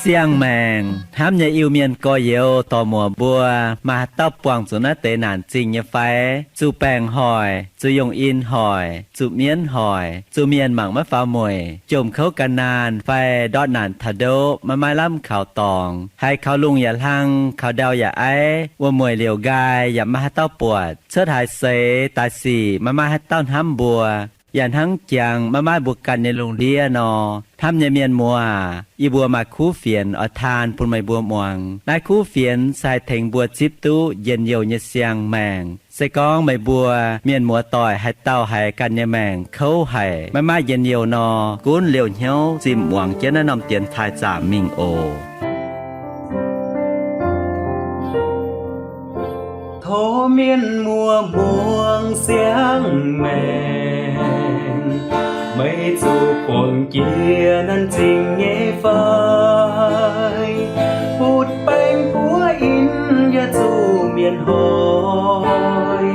Siang-maengc hnamv nyei Iu-Mienh gorx-youz dorc-muoc mbuo, maaih haaix dauh buangh zuqc naaiv deix naanc zingh nyei fai? Zuqc baengc hoic, zuqc yungh in hoic, zuqc mienv hoic, zuqc mienh mangc maiv faaux mueic, jomc kouv gan naanh fai ndortv naanc taux ndoqv maiv maaih lamh kaux dorngx, haiz kaux lungh yaac hlang, kaux ndau yaac aiv, wuom-mueic liouc nqaai yaac maiv maaih haaix dauh buatc, cuotv haaix seix daaih sic maiv maaih haaix dauh hnamv mbuo, yaac hnangv jangx maiv maaih mbuo ganh nyei lungh ndiev nor. Hnamv nyei mienh muoz aac, yie mbuo maaih kuv fienx oix taan bun meih mbuo muangx. Naaiv kuv fienx se haih tengx mbuo zipv duqv njien-youh nyei siang-maengc. Se gorngv meih mbuo mienh muoz-doic haaix dauh haiz ganh nyei maengc kouv haic, maiv maaih njien-youh nor, gunv liouh hnyouv zinh muangx jienv naaiv norm dienx taaih zaamc mingh oc. Tov mienh muoz muangx siang-maengc, meih zuqc buangh jiex naanc zingh nyei fai? Butv-baengc buov in yaac zuqc mienh hnoi,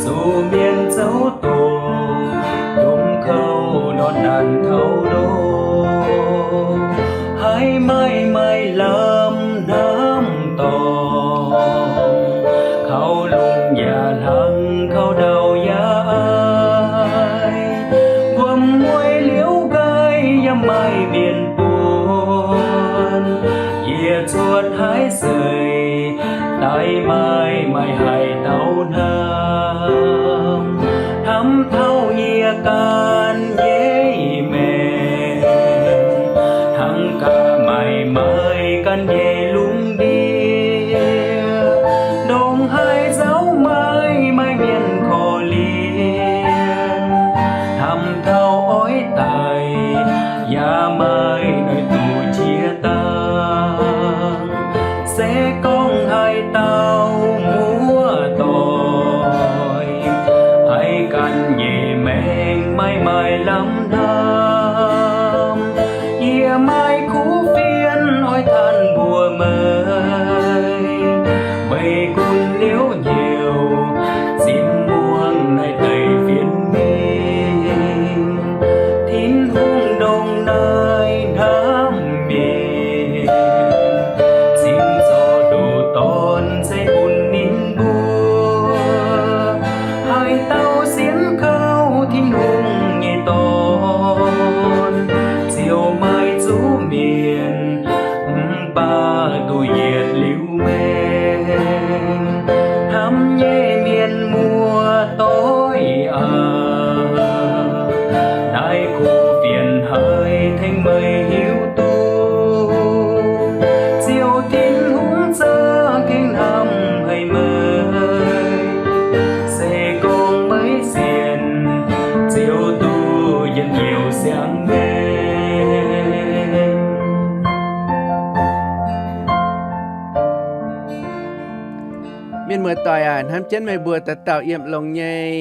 zuqc mienh zouv doqc, jomc kouv ndortv naanc taux ndoqv, haiz maaih maaih lamh hnamv dorngc, kaux lungh yaac hlang, kaux ndau yaac aiv, wuom-mueic liouc nqaai yaac maaih mienh buonc, yie cuotv haaix seix daaih maaih maaih haaix dauh hnamv, hnamv taux yie ganh nyei maengc, hnangv gaax maaih maaih ganh nyei lungh ndiev, ndongc haaix nzauh maaih maaih mienh korv-lienh, hnamv taux oix daic yaac maaih noic duqv qiex dangh. Se gorngv haaix dauh muoz-doic haiz ganh nyei maengc maaih maaih lamh hnamv, yie maaih kuv fienx oix tanh mbuox meih. Meih gunv liouc hnyouv zinh muangx naaiv deix fienx mingh, Tin-Hungh ndongc naaiv hnamv mienh, cingx zorqv nduqc dorn ceix bun ninh mbuo. Haaix dauh sienx kaux Tin-Hungh nyei Dorn, ziouc maaih zuqc mienh, mv baac duqv yietc liuz maengh. Hnamv nyei mienh muoz-doic aac, naaiv kuv fienx haiz tengx meih hiuv duqv, Ziouv Tin-Hungh za'gengh hnamv haic meih. Se gorngv meih sienx, ziouc duqv njien-youh siang-maengc. Mienh muoz-doic aac, hnamv jienv meih mbuo dauh dauh yiem longx nyei.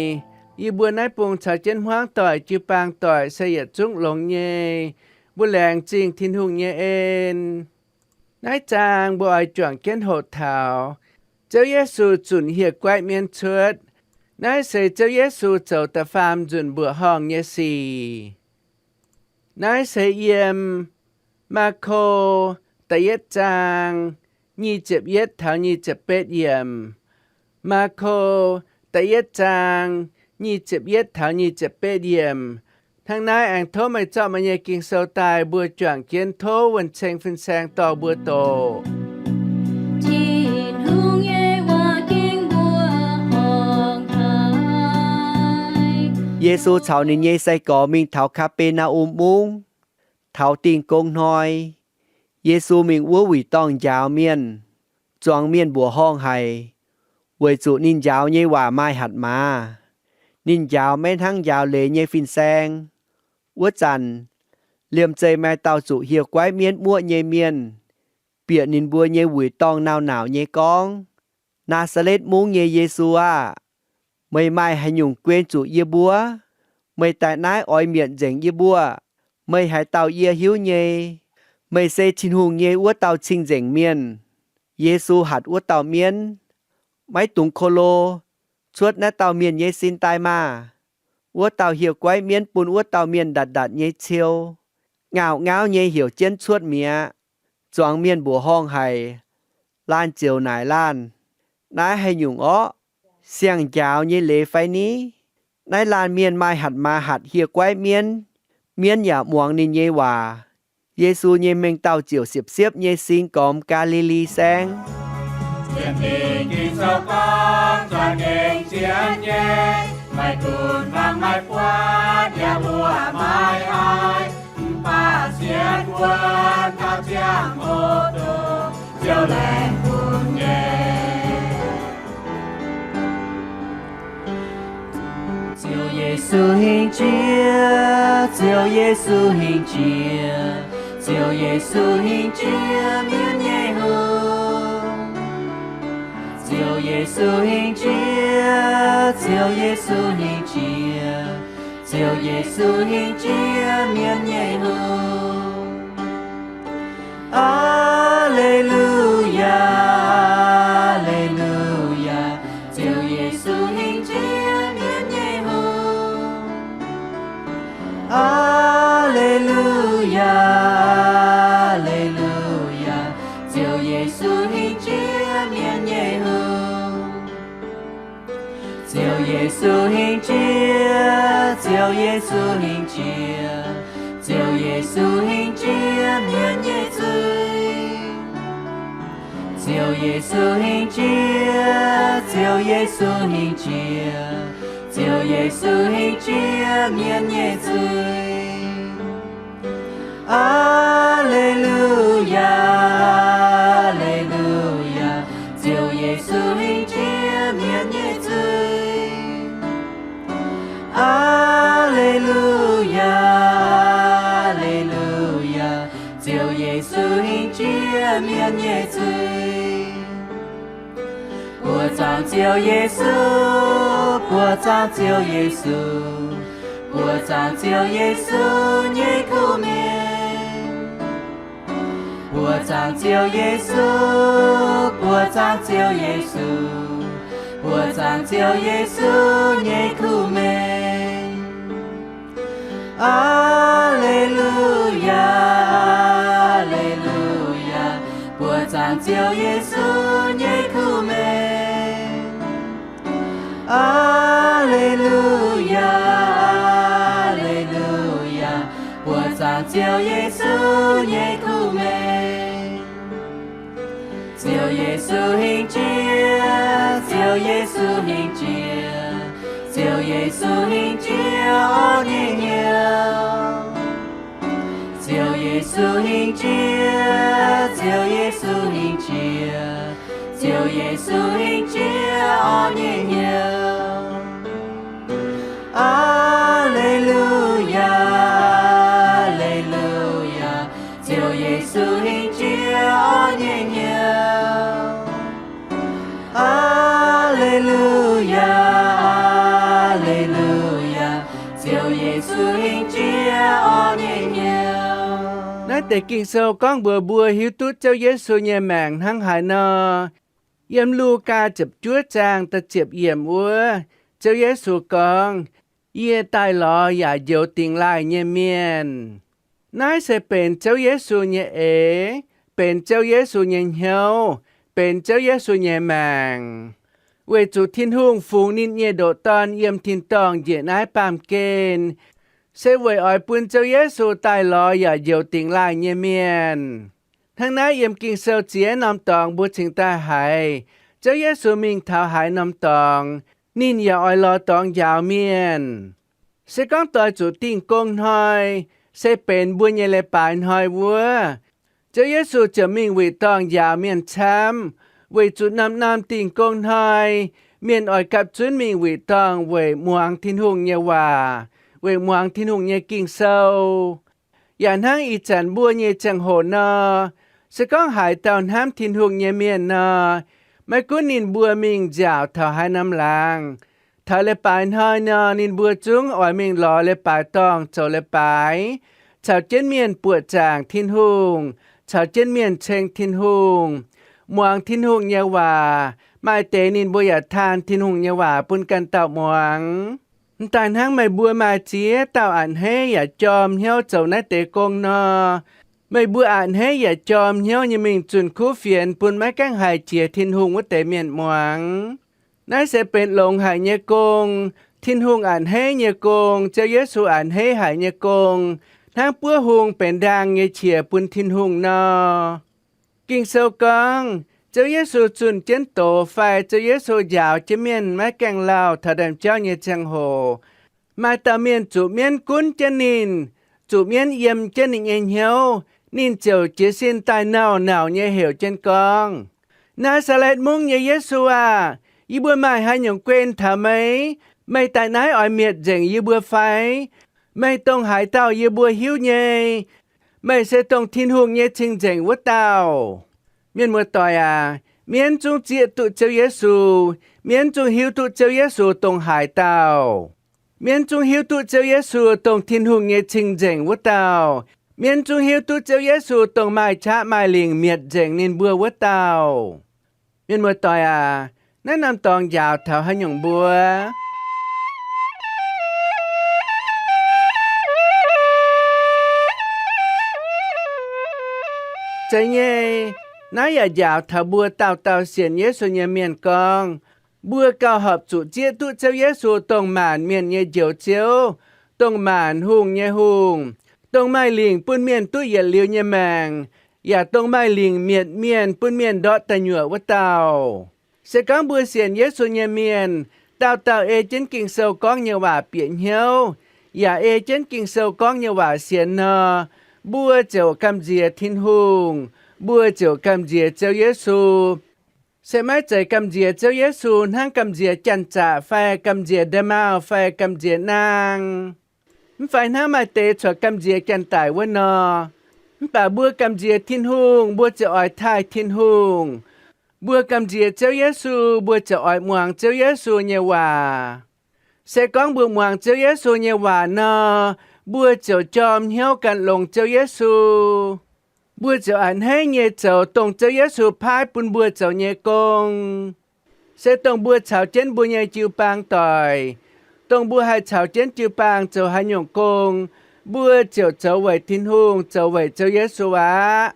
Yie mbuo naaiv bung caux jienv hmuangv doic, jiu-baang doic se yietc zungv longx nyei. Mbuo laengz zingh Tin-Hungh nyei en. Naaiv zaang mbuo oix juangc jienv hoqc taux Ziouv Yesu zunc hieh guaiv mienv cuotv. Naaiv se Ziouv Yesu zoux da'faam nzunc mbuoqc horngh nyei sic. Naaiv se yiem Maako da'yietv zaang nyic ziepc yietv taux nyic ziepc betv yiemc. Maako da'yietv zaang nyic ziepc yietv taux nyic ziepc betv yiemc. Hnangv naaiv aengx tov meih zorqv meih nyei Ging-Sou daaih, mbuo juangc jienv tov wuonh ceng fin-saeng dorh mbuo doqc. Tin-Hungh nyei waac ging mbuo horngh haic. Yesu caux ninh nyei sai-gorx mingh taux Kaa^be^naa^um Mungv. Taux Dingh Gong Hnoi, Yesu mingh wuov wuic dorngh njaaux mienh. Zuangx mienh mbuoqc horngh haic, weic zuqc ninh njaaux nyei waac maaih hatc maaz. Ninh njaaux maiv hnangv njaaux leiz nyei fin-saeng. Wuov zanc, liemh zeih maaih dauh zuqc hieh guaiv mienv muoqv nyei mienh bieqc ninh mbuo nyei wuic dorngh nauc-nauc nyei gorngv, Naa^saa^letv Mungv nyei Yesu aah! Meih maaih haaix nyungc guen zuqc yie mbuo? Meih daaih naaiv oix mietc nzengc yie mbuo? Meih haaix dauh yie hiuv nyei. Meih se Tin-Hungh nyei wuov dauh cing-nzengc mienh. Yesu hatc wuov dauh mienv, maiv dungx ko lo, cuotv naaiv dauh mienh nyei sin daaih maah! Wuov dauh hieh guaiv mienv bun wuov dauh mienh ndatc ndatc nyei ciou, ngauh ngauv nyei heuc jienv cuotv mi'aqv. Zuangx mienh mbuoqc horngh haic. Laanh ziouc naaic laanh, Naaiv haaix nyungc orqv? Siang-njaaux nyei leiz fai ni? Naaiv laanh mienh maaih hatc maaz hatc hieh guaiv mienv, mienv yaac muangx ninh nyei waac. Yesu nyei mengh dauh ziouc siepv-siepv nyei sing gormx Gaa^li^li Saengv. Sienx Fingx Ging-Sou gorngv, za'gengh sienx nyei, maiv gunv hmuangx maiv buatc, yaac mbuoqc maiv haiz, mv baac sienx wuonv taux ziangh hoc dongh Ziouv laengz bun nyei. Ziouv Yesu hingh jiex, Ziouv Yesu hingh jiex, Ziouv Yesu hingh jiex mienv nyei hungh. Ziouv Yesu hingh jiex, Ziouv Yesu hingh jiex, Ziouv Yesu hingh jiex mienv nyei hungh. Aa^le^lu^yaa, aa^le^lu^yaa, Ziouv Yesu hingh jiex mienv nyei hungh. Aa^le^lu^yaa, aa^le^lu^yaa, Ziouv Yesu hingh jiex mienv nyei hungh. Ziouv Yesu hingh jiex, Ziouv Yesu hingh jiex, Ziouv Yesu hingh jiex mienv nyei zuiz. Ziouv Yesu hingh jiex, Ziouv Yesu hingh jiex, Ziouv Yesu hingh jiex mienv nyei zuiz. Aa^le^lu^yaa, aa^le^lu^yaa, Ziouv Yesu hingh jiex mienv nyei zuiz. Aa^le^lu^yaa, aa^le^lu^yaa, Ziouv Yesu hingh jiex mienv nyei zuiz. Buoz zaangc Ziouv Yesu, buoz zaangc Ziouv Yesu, buoz zaangc Ziouv Yesu nyei kuv mengh. Buoz zaangc Ziouv Yesu, buoz zaangc Ziouv Yesu, buoz zaangc Ziouv Yesu nyei kuv mengh. Aa^le^lu^yaa, aa^le^lu^yaa, buoz zaangc Ziouv Yesu nyei kuv mengh. Aa^le^lu^yaa, aa^le^lu^yaa, buoz zaangc Ziouv Yesu nyei kuv mengh. Ziouv Yesu hingh jiex, Ziouv Yesu hingh jiex, Ziouv Yesu hingh jiex orv nyei hnyouv. Ziouv Yesu hingh jiex, Ziouv Yesu hingh jiex, Ziouv Yesu hingh jiex orv nyei hnyouv. Aa^le^lu^yaa, aa^le^lu^yaa, Ziouv Yesu hingh jiex orv nyei hnyouv. Aa^le^lu^yaa, aa^le^lu^yaa, Ziouv Yesu hingh jiex orv nyei hnyouv. Naaiv deix Ging-Sou gorngv mbuox mbuo hiuv duqv Ziouv Yesu nyei maengc hnangv haaix nor. Yiem Lugaa ziepc juov zaang da'ziepc yiemc wuov, Ziouv Yesu gorngv, Yie daaih lorz yaac njoux dingx laaih nyei mienh. Naaiv se benx Ziouv Yesu nyei eix, benx Ziouv Yesu nyei hnyouv, benx Ziouv Yesu nyei maengc. Weic zuqc Tin-Hungh fungx ninh nyei ndoqc Dorn yiem tin-dorngh njiec naaiv baamh gen, se weic oix bun Ziouv Yesu daaih lorz yaac njoux dingx laaih nyei mienh. Hnangv naaiv yiem Ging-Sou ziex norm dorngx mbuo cingx daaih haiz, Ziouv Yesu mingh taux haaix norm dorngx, ninh yaac oix lorz dorngx njaaux mienh. Se gorngv doix zuqc Diuh Gong Hnoi, se benx mbuo nyei leiz-baaix hnoi wuov, Ziouv Yesu ziouc mingh wuic dorngh njaaux mienh camv, weic zuqc norm-norm Diuh Gong Hnoi, mienh oix gapv zunv mingh wuic dorngh weic muangx Tin-Hungh nyei waac, weic muangx Tin-Hungh nyei Ging-Sou. Yaac hnangv ih zanc mbuo nyei ziangh hoc nor, se gorngv haaix dauh hnamv Tin-Hungh nyei mienh nor, maiv gunv ninh mbuo mingh nziaauc taux haaix norm laangz, taux leiz-baaix hnoi nor, ninh mbuo zungv oix mingh lorz leiz-baaix dorngh zoux leiz-baaix, caux jienv mienh buoqc zaangc Tin-Hungh, caux jienv mienh ceng Tin-Hungh, muangx Tin-Hungh nyei waac. Maaih deix ninh mbuo yaac taan Tin-Hungh nyei waac bun ganh dauh muangx. Mv daaih hnangv meih mbuo maaih ziex dauh a'hneiv yaac jorm hnyouv zoux naaiv deix gong nor, meih mbuo a'hneiv yaac jorm hnyouv nyei mingh zunh kuv fienx bun maiv gaengh haih jiex Tin-Hungh wuov deix mienh muangx. Naaiv se benx longx haic nyei gong, Tin-Hungh a'hneiv nyei gong, Ziouv Yesu a'hneiv haic nyei gong, hnangv buov hung benx ndaang nyei qiex bun Tin-Hungh nor. Ging-Sou gorngv, Ziouv Yesu zunh jienv doz fai Ziouv Yesu njaaux jienv mienh maiv gaengh lauh taux ndaamv-jauv nyei ziangh hoc, maaih dauh mienh zuqc mienv gunv jienv ninh, zuqc mienv yiem jienv ninh nyei hnyouv, ninh ziouc jiez sin daaih nauc-nauc nyei heuc jienv gorngv, Naa^saa^letv Mungv nyei Yesu aah! Yie mbuo maaih haaix nyungc guen taux meih? Meih daaih naaiv oix mietc nzengc yie mbuo fai? Meih dongh haaix dauh yie mbuo hiuv nyei. Meih se dongh Tin-Hungh nyei cing-nzengc wuov dauh. Mienh muoz-doic aac, mienv zungv zieqv duqv Ziouv Yesu. Mienv zungv hiuv duqv Ziouv Yesu dongh haaix dauh. Mienv zungv hiuv duqv Ziouv Yesu dongh Tin-Hungh nyei cing-nzengc wuov dauh. Mienv zungv hiuv duqv Ziouv Yesu dongh maaih qaqv maaih lingc mietc nzengc ninh mbuo wuov dauh. Mienh muoz-doic aac, naaiv norm dorngx njaaux taux haaix nyungc mbuo? Zeiz nyei, naaiv yaac njaaux taux mbuo dauh dauh sienx Yesu nyei mienh gorngv, mbuo gauh horpc zuqc zieqv duqv Ziouv Yesu dongh maanc mienh nyei Njoux Ziouv, dongh maanc hungh nyei Hungh, dongh maaih lingc bun mienh duqv yietc liuz nyei maengc, yaac dongh maaih lingc mietc mienh bun mienh ndortv da'nyuoqc wuov dauh. Se gorngv mbuo sienx Yesu nyei mienh, dauh dauh ei jienv Ging-Sou gorngv nyei waac bieqc hnyouv, yaac ei jienv Ging-Sou gorngv nyei waac sienx nor, mbuo ziouc gamh nziex Tin-Hungh, mbuo ziouc gamh nziex Ziouv Yesu. Se maiv zeiz gamh nziex Ziouv Yesu hnangv gamh nziex janx-zaqc fai gamh nziex nda'maauh fai gamh nziex naang, mv fai hnangv maaih deix cuotv gamh nziex janx-daic wuov nor. Mv baac mbuo gamh nziex Tin-Hungh, mbuo ziouc oix taaih Tin-Hungh. Mbuo gamh nziex Ziouv Yesu, mbuo ziouc oix muangx Ziouv Yesu nyei waac. Se gorngv mbuo muangx Ziouv Yesu nyei waac nor, mbuo ziouc jorm hnyouv gan longx Ziouv Yesu. Mbuo ziouc a'hneiv nyei zoux dongh Ziouv Yesu paaiv bun mbuo zoux nyei gong. Se dongh mbuo caux jienv mbuo nyei jiu-baang doic, dongh mbuo haih caux jienv jiu-baang zoux haaix nyungc gong, mbuo ziouc zoux weic Tin-Hungh, zoux weic Ziouv Yesu aqv.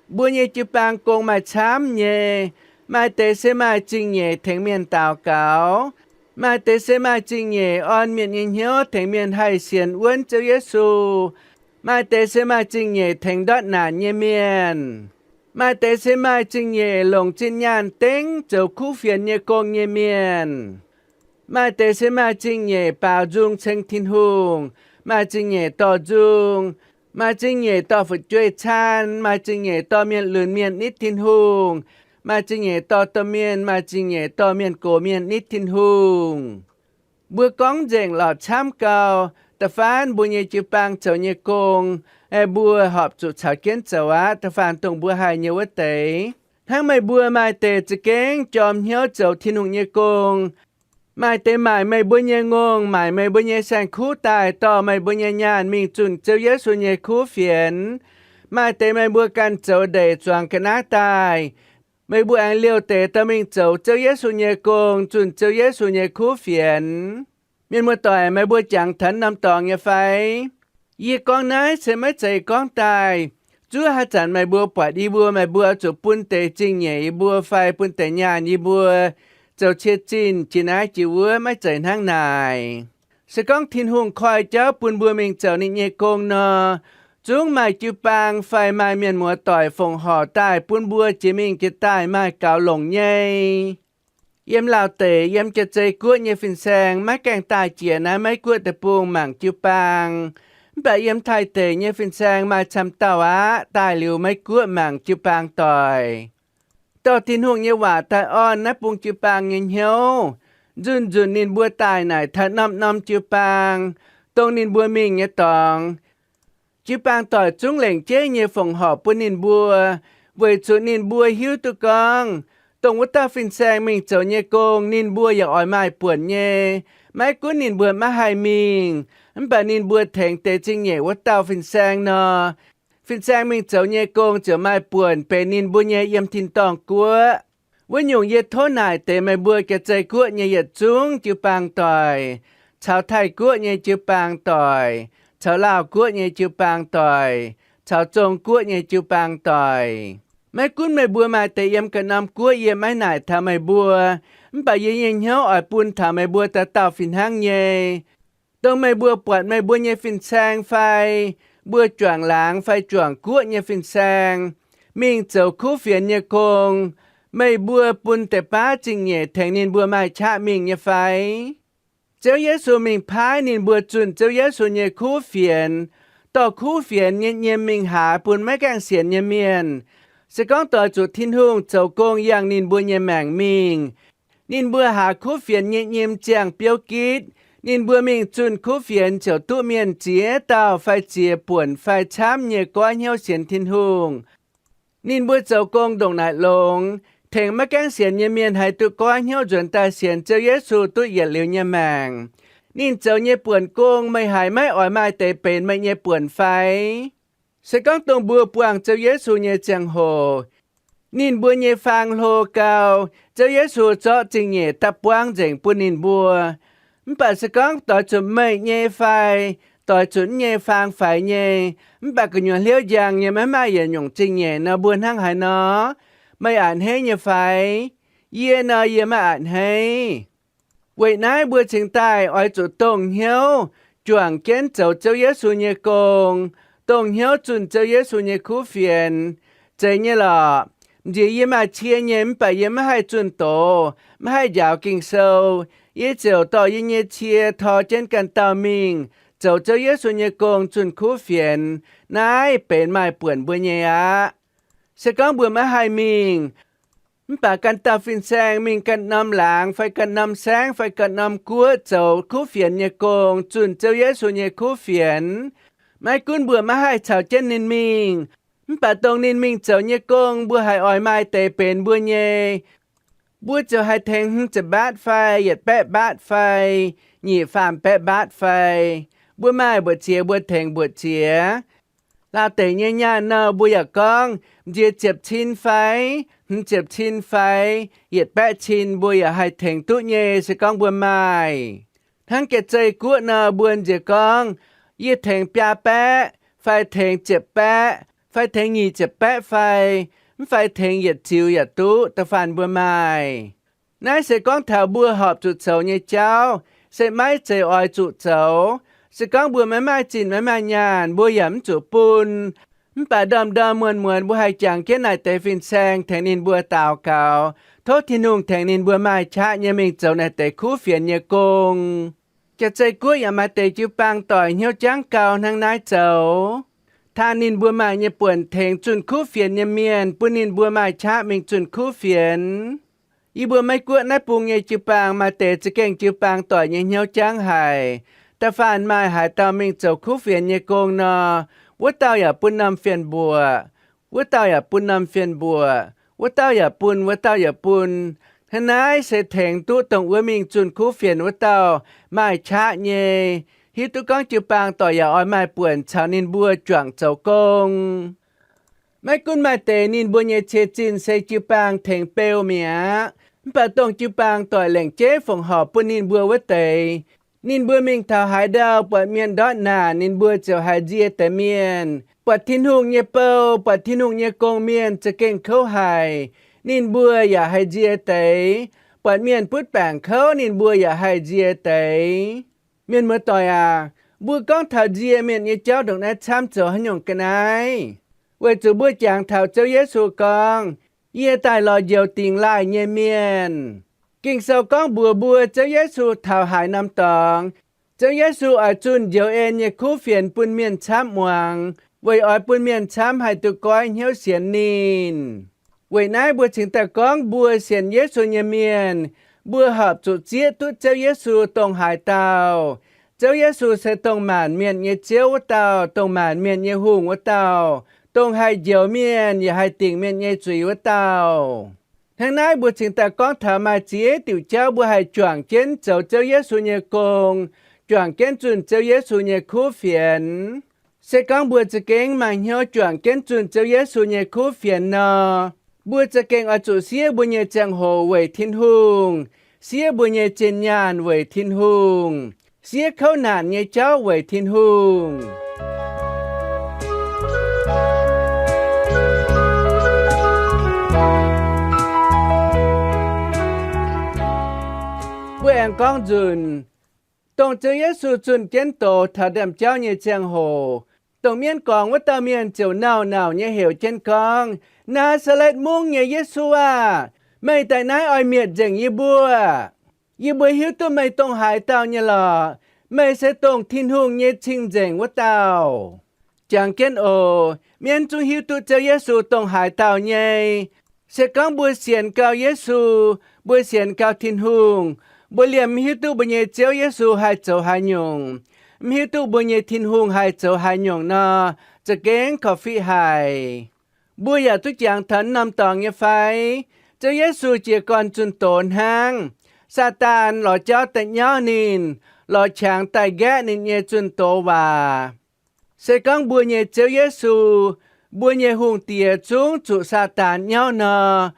Mbuo nyei jiu-baang gong maaih camv nyei. Maaih deix se maaih zingh nyeic tengx mienh daux gaux. Maaih deix se maaih zingh nyeic orn mienh nyei hnyouv tengx mienh haih sienx wuonv Ziouv Yesu. Maaih deix se maaih zingh nyeic tengx ndortv naanc nyei mienh. Maaih deix se maaih zingh nyeic longc zinh nyaanh dengv zoux kuv fienx nyei gong nyei mienh. Maaih deix se maaih zingh nyeic baaux nzung ceng Tin-Hungh. Maaih zingh nyeic dorh nzung. Maaih zingh nyeic dorh fu'jueiv caan. Maaih zingh nyeic dorh mienh lunx mienh nitv Tin-Hungh. Maaih zingh nyeic dorh domh mienh. Maaih zingh nyeic dorh mienh gox mienh nitv Tin-Hungh. Mbuo gorngv nzengc lorqc camv gau. Da'faanh mbuo nyei jiu-baang zoux nyei gong, aeqv, mbuo horpc zuqc caux jienv zoux aqv. Da'faanh dongh mbuo haih nyei wuov deix, hnangv meih mbuo maaih deix za'gengh jorm hnyouv zoux Tin-Hungh nyei gong. Maaih deix maaic meih mbuo nyei ngongh, maaic meih mbuo nyei saeng-kuv daaih dorh meih mbuo nyei nyaanh mingh zunh Ziouv Yesu nyei kuv fienx. Maaih deix meih mbuo ganh zoux ndeic zuangx ga'naaiv daaih. Meih mbuo aengx liouh deix dorh mingh zoux Ziouv Yesu nyei gong, zunh Ziouv Yesu nyei kuv fienx. Mienh muoz-doic, meih mbuo jangx taux norm dorngx nyei fai? Yie gorngv naaiv se maiv zeiz gorngv daaih zuov haaix zanc meih mbuo buatc yie mbuo, meih mbuo oix zuqc bun deix zingh nyeic yie mbuo fai bun deix nyaanh yie mbuo zoux cie zinh jiex naaiv jiex wuov. Maiv zeiz hnangv naaic. Se gorngv Tin-Hungh koi jauv bun mbuo mingh zoux ninh nyei gong nor, zungv maaih jiu-baang fai maaih mienh muoz-doic fongc horc daaih bun mbuo jiex mingh jiex daaih maaih gaux longc nyei. Yiem Laauh deic, yiem Jaa-Zei Guoqv nyei fin-saeng maiv gaengh daaih jiex naaiv Meiv Guoqv deic-bung mangc jiu-baang. Mv baac yiem Taiv deic nyei fin-saeng maaih camv dauh aqv, daaih liuz Meiv Guoqv mangc jiu-baang doic. Dorh Tin-Hungh nyei waac daaih orn naaiv bung jiu-baang nyei hnyouv, nzunc nzunc ninh mbuo daaih naaic taux norm-norm jiu-baang, dongh ninh mbuo mingh nyei dorngx. Jiu-baang doic zungv lengc jeiv nyei fongc horc bun ninh mbuo, weic zuqc ninh mbuo hiuv duqv gorngv Dongh wuov dauh fin-saeng mingh zoux nyei gong, ninh mbuo yaac oix maaih buonc nyei. Maiv gunv ninh mbuo maiv haih mingh, mv baac ninh mbuo tengx deix zingh nyeic wuov dauh fin-saeng nor, fin-saeng mingh zoux nyei gong ziouc maaih buonc benx ninh mbuo nyei yiem tin-dorngh guoqv. Wuov nyungc, yie tov naaic deix meih mbuo Jaav-Zei Guoqv nyei yietc zungv jiu-baang doic, caux Taiv-Guoqv nyei jiu-baang doic, caux Laauh Guoqv nyei jiu-baang doic, caux Zong Guoqv nyei jiu-baang doic. Maiv gunv meih mbuo maaih deix yiem ganh norm guoqv, yie maiv naaic taux meih mbuo, mv baac yie nyei hnyouv oix bun taux meih mbuo dauh dauh fih hnangv nyei. Dongh meih mbuo buatc meih mbuo nyei fin-saeng fai mbuo juangc laangz fai juangc guoqv nyei fin-saeng mingh zoux kuv fienx nyei gong, meih mbuo bun deix baav zingh nyeic tengx ninh mbuo maaih qaqv mingh nyei fai? Ziouv Yesu mingh paaiv ninh mbuo zunh Ziouv Yesu nyei kuv fienx, dorh kuv fienx nyei nyim mingh haaz bun maiv gaengh sienx nyei mienh. Se gorngv doix zuqc Tin-Hungh zoux gong yangh ninh mbuo nyei maengc mingh, ninh mbuo haaz kuv fienx nyei nyim ziangh biouv gitv, ninh mbuo mingh zunh kuv fienx ziouc duqv mienh ziex dauh fai ziex buonc fai camv nyei goiv hnyouv sienx Tin-Hungh. Ninh mbuo zoux gong ndongc naaic longx, tengx maiv gaengh sienx nyei mienh haih duqv goiv hnyouv nzuonx daaih sienx Ziouv Yesu duqv yietc liuz nyei maengc. Ninh zoux nyei buonc gong meih haiz maiv oix maaih deix benx meih nyei buonc fai? Se gorngv dongh mbuo buangh Ziouv Yesu nyei ziangh hoc, ninh mbuo nyei faang hlo gau, Ziouv Yesu zorqv zingh nyeic daaih buangv nzengc bun ninh mbuo. Mv baac se gorngv doix zuqc meih nyei fai doix zuqc yie nyei faang faix nyei, mv baac gu'nyuoz hliouv njang nyei maiv maaih yietc nyungc zingh nyeic nor, mbuo hnangv haaix nor? Meih a'hneiv nyei fai? Yie nor, yie maiv a'hneiv. Weic naaiv mbuo cingx daaih oix zuqc dongh hnyouv juangc jienv zoux Ziouv Yesu nyei gong, dongh hnyouv zunh Ziouv Yesu nyei kuv fienx. Zeiz nyei lorqc. M'nziex yie maaih cie nyei mv baac yie maiv haih zunh doz, maiv haih njaaux Ging-Sou. Yie ziouc dorh yie nyei cie tor jienv ganh dauh mingh zoux Ziouv Yesu nyei gong zunh kuv fienx. Naaiv benx maaih buonc mbuo nyei aqv. Se gorngv mbuo maiv haih mingh, mv baac ganh dauh fin-saeng mingh ganh norm laangz fai ganh norm saengv fai ganh norm guoqv zoux kuv fienx nyei gong, zunh Ziouv Yesu nyei kuv fienx. Maiv gunv mbuo maiv haih caux jienv ninh mingh, mv baac dongh ninh mingh zoux nyei gong mbuo haiz oix maaih deix benx mbuo nyei, mbuo ziouc haih tengx hmz ziepc mbaatv fai yietc baeqv mbaatv fai nyic faam baeqv mbaatv fai, mbuo maaih mbu'ziex mbuo tengx mbu'ziex. Lauh deic nyei nyaanh nor, mbuo yaac gorngv m'nziex ziepc cin fai, hmz ziepc cin fai, yietc baeqv cin mbuo yaac haih tengx duqv nyei, se gorngv mbuo maaih. Hnangv Jaav-Zei Guoqv nor, mbuo m'nziex gorngv, yie tengx biaa baeqv, fai tengx ziepc baeqv, fai tengx nyic ziepc baeqv fai, mv fai tengx yietc ziux yaac duqv, da'faanh mbuo maaih. Naaiv se gorngv taux mbuo horpc zuqc zoux nyei jauv, se maiv zeiz oix zuqc zoux. Se gorngv mbuo maiv maaih zinh maiv maaih nyaanh, mbuo yaac mv zuqc bun. Mv baac ndorm-ndorm muonz-muonz mbuo haih jangx jienv naaic deix fin-saeng tengx ninh mbuo daux gaux, tov Tin-Hungh tengx ninh mbuo maaih qaqv nyei mingh zoux naaic deix kuv fienx nyei gong. Jaav-Zei Guoqv yaac maaih deix jiu-baang doic hnyouv jangv gau hnangv naaiv zoux. Taan ninh mbuo maaih nyei buonc tengx zunh kuv fienx nyei mienh, bun ninh mbuo maaih qaqv mingh zunh kuv fienx. Yie mbuo Meiv Guoqv naaiv bung nyei jiu-baang maaih deix za'gengh jiu-baang doic nyei hnyouv jangv haic. Da'faanh maaih haaix dauh mingh zoux kuv fienx nyei gong nor, wuov dauh yaac bun norm fienx mbuoqc, wuov dauh yaac bun norm fienx mbuoqc, wuov dauh yaac bun, wuov dauh yaac bun. Hnangv naaiv se tengx duqv dongh wuov mingh zunh kuv fienx wuov dauh maaih qaqv nyei, hiuv duqv gorngv jiu-baang doic yaac oix maaih buonc caux ninh mbuo juangc zoux gong. Maiv gunv maaih deix ninh mbuo nyei cie-zinh se jiu-baang tengx beu mi'aqv, mv baac dongh jiu-baang doic lengc jeiv fongc horc bun ninh mbuo wuov deix, ninh mbuo mingh taux haaix ndau buatc mienh ndortv naanc, ninh mbuo ziouc haih nzie deix mienh. Buatc Tin-Hungh nyei bou, buatc Tin-Hungh nyei gong mienh za'gengh kouv haic, ninh mbuo yaac haih nzie deix. Buatc mienh butv baengc kouv, ninh mbuo yaac haih nzie deix. Mienh muoz-doic aac, mbuo gorngv taux nzie mienh nyei jauv ndongc naaiv camv zoux haaix nyungc ga'naaiv? Weic zuqc mbuo jangx taux Ziouv Yesu gorngv, yie daaih lorz njoux dingc laaih nyei mienh. Ging-Sou gorngv mbuox mbuo Ziouv Yesu taux haaix norm dorngx, Ziouv Yesu oix zunh njoux en nyei kuv fienx bun mienh camv muangx, weic oix bun mienh camv haih duqv goiv hnyouv sienx ninh. Weic naaiv mbuo cingx daaih gorngv mbuo sienx Yesu nyei mienh, mbuo horpc zuqc zieqv duqv Ziouv Yesu dongh haaix dauh. Ziouv Yesu se dongh maanc mienh nyei Ziouv wuov dauh, dongh maanc mienh nyei Hungh wuov dauh, dongh haih njoux mienh yaac haih dingc mienh nyei zuiz wuov dauh. Hnangv naaiv mbuo cingx daaih gorngv taux maaih ziex diuc jauv mbuo haih juangc jienv zoux Ziouv Yesu nyei gong, juangc jienv zunh Ziouv Yesu nyei kuv fienx. Se gorngv mbuo za'gengh maaih hnyouv juangc jienv zunh Ziouv Yesu nyei kuv fienx nor, mbuo za'gengh oix zuqc siev mbuo nyei ziangh hoc weic Tin-Hungh, siev mbuo nyei zinh nyaanh weic Tin-Hungh, siev kouv naanc nyei jauv weic Tin-Hungh. Mbuo aengx gorngv nzunc, dongh Ziouv Yesu zunh jienv doz taux ndaamv-jauv nyei ziangh hoc, dongh mienv gorngx wuov dauh mienh ziouc nauc-nauc nyei heuc jienv gorngv, Naa^saa^letv Mungv nyei Yesu aah! Meih daaih naaiv oix mietc nzengc yie mbuo? Yie mbuo hiuv duqv meih dongh haaix dauh nyei lorqc. Meih se dongh Tin-Hungh nyei cing-nzengc wuov dauh. Jangx jienv oc. Mienv zungv hiuv duqv Ziouv Yesu dongh haaix dauh nyei. Se gorngv mbuo sienx gau Yesu, mbuo sienx gau Tin-Hungh, mbuo liemh mv hiuv duqv mbuo nyei Ziouv Yesu haih zoux haaix nyungc, mv hiuv duqv mbuo nyei Tin-Hungh haih zoux haaix nyungc nor, za'gengh korv-fiqv haic. Mbuo yaac duqv jangx taux norm dorngx nyei fai? Ziouv Yesu jiez gorn zunh doz hnangv, Saadaan lorz jauv daaih nyauv ninh, lorz qangx daaih nqaeqv ninh nyei zunh doz waac. Se gorngv mbuo nyei Ziouv Yesu, mbuo nyei Hungh Diex zungv zuqc Saadaan nyauv nor,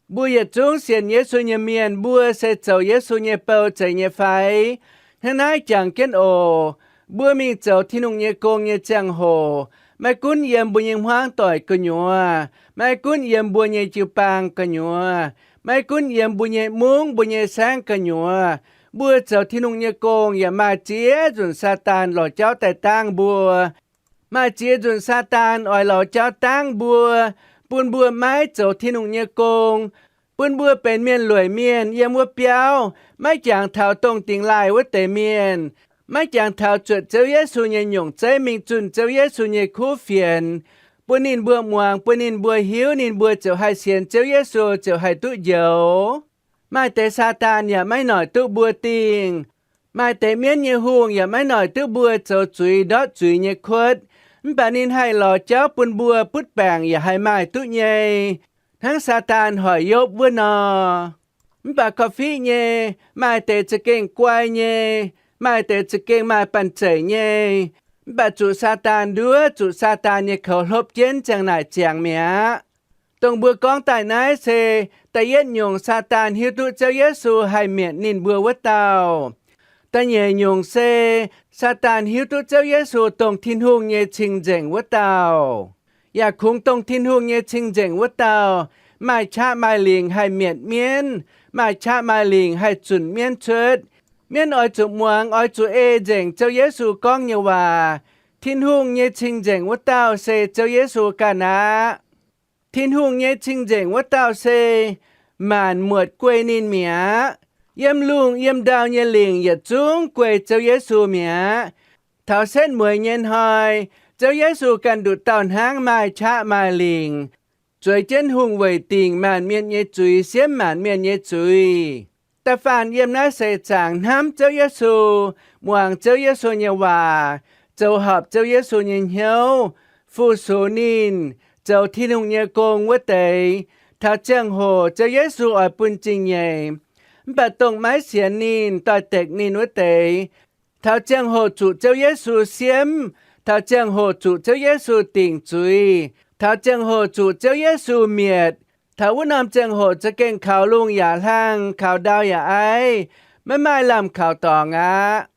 mbuo yietc zungv sienx Yesu nyei mienh, mbuo se zoux Yesu nyei bou zeiz nyei fai? Hnangv naaiv jangx jienv oc. Mbuo mingh zoux Tin-Hungh nyei gong nyei ziangh hoc, maiv gunv yiem mbuo nyei hmuangv doic gu'nyuoz, maiv gunv yiem mbuo nyei jiu-baang gu'nyuoz, maiv gunv yiem mbuo nyei mungv, mbuo nyei saengv gu'nyuoz, mbuo zoux Tin-Hungh nyei gong yaac maaih ziex nzunc Saadaan lorz jauv daaih dangv mbuo. Maaih ziex nzunc Saadaan oix lorz jauv dangv mbuo, bun mbuo maiv zoux Tin-Hungh nyei gong, bun mbuo benx mienh lueic mienh yiem wuov biauv, maiv jangx taux dongh dingx laaih wuov deix mienh, maiv jangx taux zuotc Ziouv Yesu nyei nyungc zeiv mingh zunh Ziouv Yesu nyei kuv fienx, bun ninh mbuo muangx, bun ninh mbuo hiuv, ninh mbuo ziouc haih sienx Ziouv Yesu, ziouc haih duqv njoux. Maaih deix Saadaan yaac maiv noic duqv mbuo dingh. Maaih deix mienv nyei hungh yaac maiv noic duqv mbuo zoux zuiz ndortv zuiz nyei kuotv, mv baac ninh haih lorz jauv bun mbuo butv baengc yaac haih maaih duqv nyei, hnangv Saadaan hoic Yopv wuov nor. Mv baac korv-fiqv nyei, maaih deix za'gengh guai nyei, maaih deix za'gengh maaih banh zeic nyei, mv baac zuqc Saadaan nduov, zuqc Saadaan nyei koux hlopv jienv ziang naaic ziangx mi'aqv. Dongh mbuo gorngv daaih naaiv se da'yietv nyungc Saadaan hiuv duqv Ziouv Yesu haih mietc ninh mbuo wuov dauh. Da'nyeic nyungc se Saadaan hiuv duqv Ziouv Yesu dongh Tin-Hungh nyei cing-nzengc wuov dauh. Yaac kungx dongh Tin-Hungh nyei cing-nzengc wuov dauh maaih qaqv maaih lingc haih mietc mienv, maaih qaqv maaih lingc haih zunc mienv cuotv. Mienv oix zuqc muangx, oix zuqc ei nzengc Ziouv Yesu gorngv nyei waac. Tin-Hungh nyei cing-nzengc wuov dauh se Ziouv Yesu ganh aqv. Tin-Hungh nyei cing-nzengc wuov dauh se maanc muotc guei ninh mi'aqv. Yiem lungh yiem ndau nyei lingc yietc zungv guei Ziouv Yesu mi'aqv. Taux setv mueiz nyei hnoi, Ziouv Yesu ganh nduqc dauh hnangv maaih qaqv maaih lingc, zueiz jienv hungh weic dingc maanc mienh nyei zuiz, siemv maanc mienh nyei zuiz. Da'faanh yiem naaiv seix zaangc hnamv Ziouv Yesu, muangx Ziouv Yesu nyei waac, zoux horpc Ziouv Yesu nyei hnyouv, fu-sux ninh, zoux Tin-Hungh nyei gong wuov deix, taux ziangh hoc Ziouv Yesu oix bun zingh nyeic. Mv baac dongh maiv sienx ninh, doix-dekc ninh wuov deix, taux ziangh hoc zuqc Ziouv Yesu siemv, taux ziangh hoc zuqc Ziouv Yesu dingc zuiz, taux ziangh hoc zuqc Ziouv Yesu mietc, taux wuov norm ziangh hoc za'gengh kaux lungh yaac hlang, kaux ndau yaac aiv, maiv maaih lamh kaux dorngx aqv.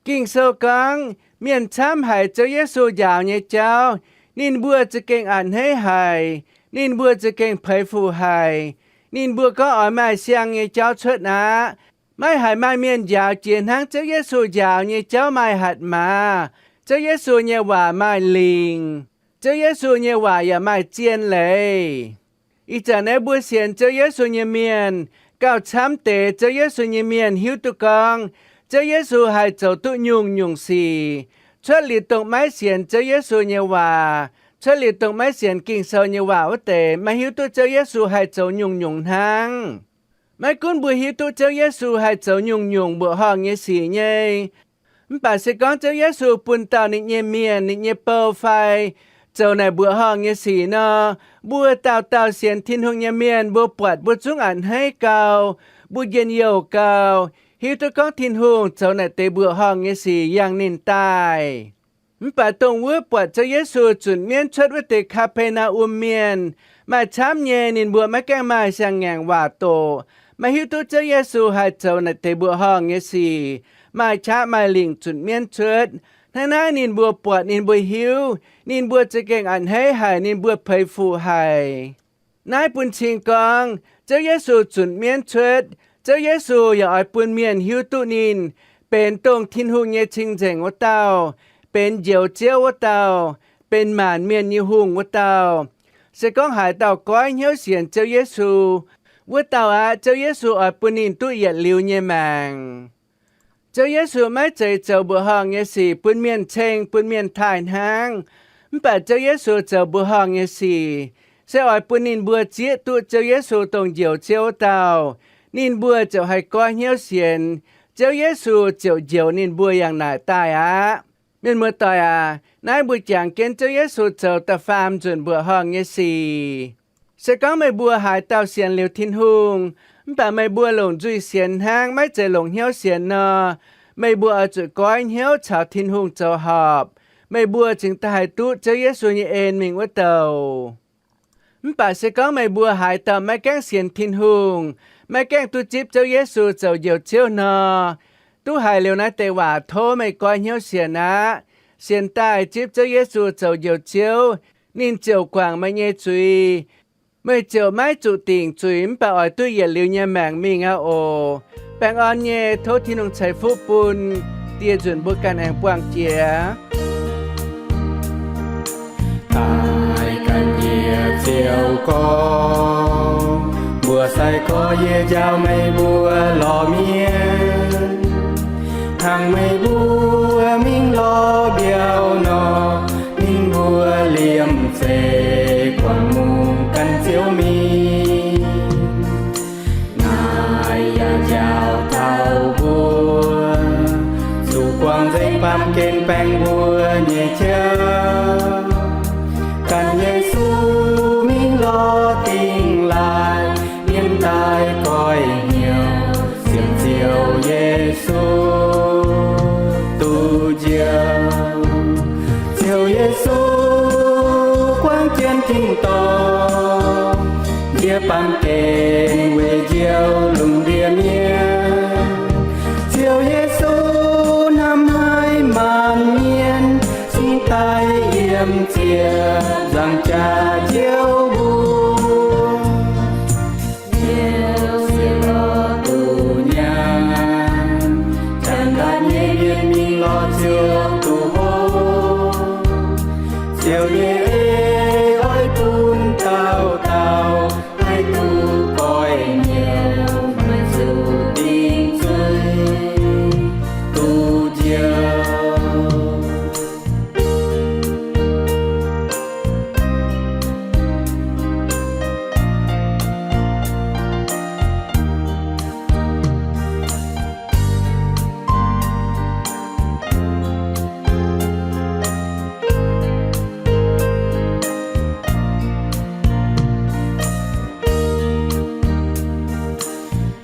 Ging-Sou gorngv, mienh camv haiz Ziouv Yesu njaaux nyei jauv, ninh mbuo za'gengh a'hneiv haic, ninh mbuo za'gengh peix fuc haic. Ninh mbuo gorngv oix maaih siang nyei jauv cuotv aqv. Maiv haiz maaih mienh njaaux jiex hnangv Ziouv Yesu njaaux nyei jauv maaih hatc maaz. Ziouv Yesu nyei waac maaih lingc. Ziouv Yesu nyei waac yaac maaih zien leiz. Ih zanc naaiv mbuo sienx Ziouv Yesu nyei mienh, gauh camv deix Ziouv Yesu nyei mienh hiuv duqv gorngv, Ziouv Yesu haih zoux duqv nyungc-nyungc sic. Cuotv liuz dongh maiv sienx Ziouv Yesu nyei waac, cuotv liuz dongh maiv sienx Ging-Sou nyei waac wuov deix, maiv hiuv duqv Ziouv Yesu haih zoux nyungc-nyungc hnangv. Maiv gunv mbuo hiuv duqv Ziouv Yesu haih zoux nyungc-nyungc mbuoqc horngh nyei sic nyei, mv baac se gorngv Ziouv Yesu bun dauh ninh nyei mienh, ninh nyei bou fai zoux naaic mbuoqc horngh nyei sic nor, mbuo dauh dauh sienx Tin-Hungh nyei mienh mbuo buatc mbuo zungv a'hneiv gau, mbuo njien-youh gau, hiuv duqv gorngv Tin-Hungh zoux naaic deix mbuoqc horngh nyei sic yangh ninh daaih. Mv baac dongh wuov buatc Ziouv Yesu zunc mienv cuotv wuov deix Kaa^be^naa^um Mienh, maaih camv nyei ninh mbuo maiv gaengh maaih siang-ngaengc waac doqc, maiv hiuv duqv Ziouv Yesu haih zoux naaic deix mbuoqc horngh nyei sic, maaih qaqv maaih lingc zunc mienv cuotv. Hnangv naaiv ninh mbuo buatc ninh mbuo hiuv, ninh mbuo za'gengh a'hneiv haic, ninh mbuo peix fuqv haic. Naaiv bun cing gorngv Ziouv Yesu zunc mienv cuotv, Ziouv Yesu yaac oix bun mienh hiuv duqv ninh benx dongh Tin-Hungh nyei cing-nzengc wuov dauh, benx Njoux Ziouv wuov dauh, benx maanc mienh nyei hungh wuov dauh. Se gorngv haaix dauh goiv hnyouv sienx Ziouv Yesu, wuov dauh aqv, Ziouv Yesu oix bun ninh duqv yietc liuz nyei maengc. Ziouv Yesu maiv zeiz zoux mbuoqc horngh nyei sic bun mienh ceng, bun mienh taaih hnangv. Mv baac Ziouv Yesu zoux mbuoqc horngh nyei sic se oix bun ninh mbuo zieqv duqv Ziouv Yesu dongh Njoux Ziouv wuov dauh, ninh mbuo ziouc haih goiv hnyouv sienx, Ziouv Yesu ziouc njoux ninh mbuo yangh naaic daaih aqv. Mienh muoz-doic aac, naaiv mbuo jangx jienv Ziouv Yesu zoux da'faam nzunc mbuoqc horngh nyei sic. Se gorngv meih mbuo haaix dauh sienx liuz Tin-Hungh, mv baac meih mbuo longc nzuih sienx hnangv, maiv zeiz longc hnyouv sienx nor, meih mbuo oix zuqc goiv hnyouv caux Tin-Hungh zoux horpc, meih mbuo cingx daaih haih duqv Ziouv Yesu nyei en mingh wuov douc. Mv baac se gorngv meih mbuo haaix dauh maiv gaengh sienx Tin-Hungh, maiv gaengh duqv zipv Ziouv Yesu zoux Njoux Ziouv nor, duqv haiz liuz naaiv deix waac tov meih goiv hnyouv sienx aqv. Sienx daaih zipv Ziouv Yesu zoux Njoux Ziouv, ninh ziouc guangc meih nyei zuiz. Meih ziouc maiv zuqc dingc zuiz mv baac oix duqv yietc liuz nyei maengc mingh aqv oc. Baengh orn nyei, tov Tin-Hungh ceix fuqv bun. Dieh nzunc mbuo ganh aengx buangh jiex. Daaih ganh yie ziouc gorngv, mbuo sai-gorx yie njaaux meih mbuo lorz mienh. Hnangv meih mbuo mingh lorz mbiauh nor, ninh mbuo liemh zeih guangc mungh gan Ziouv mingh. Naaiv yaac njaaux taux mbuo zuqc guangc nzengc baamh gen baengc mbuo nyei jauv. Ganh Yesu mingh lorz dingh laaih, mienh daaih goiv hnyouv sienx Ziouv Yesu duqv njoux. Ziouv Yesu guangc jienv tin-dorngh, njiec baamh gen weic njoux lungh ndiev mienh. Ziouv Yesu hnamv haic maanc mienh, cingx daaih yiem ziepc nzaangc jaax Ziouv mbuo. Ziouv sienx lorz duqv nyaanh, janx ndaatv nyei mienh mingh lorz Ziouv duqv hopv. Ziouv nyei ei oix bun dauh dauh haih duqv goiv hnyouv, maiv zuqc dingc zuiz, duqv njoux.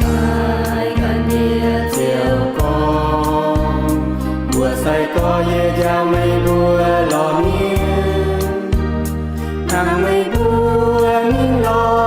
Daaih ganh yie ziouc gorngv, mbuo sai-gorx yie njaaux meih mbuo lorz mienh. Hnangv meih mbuo mingh lorz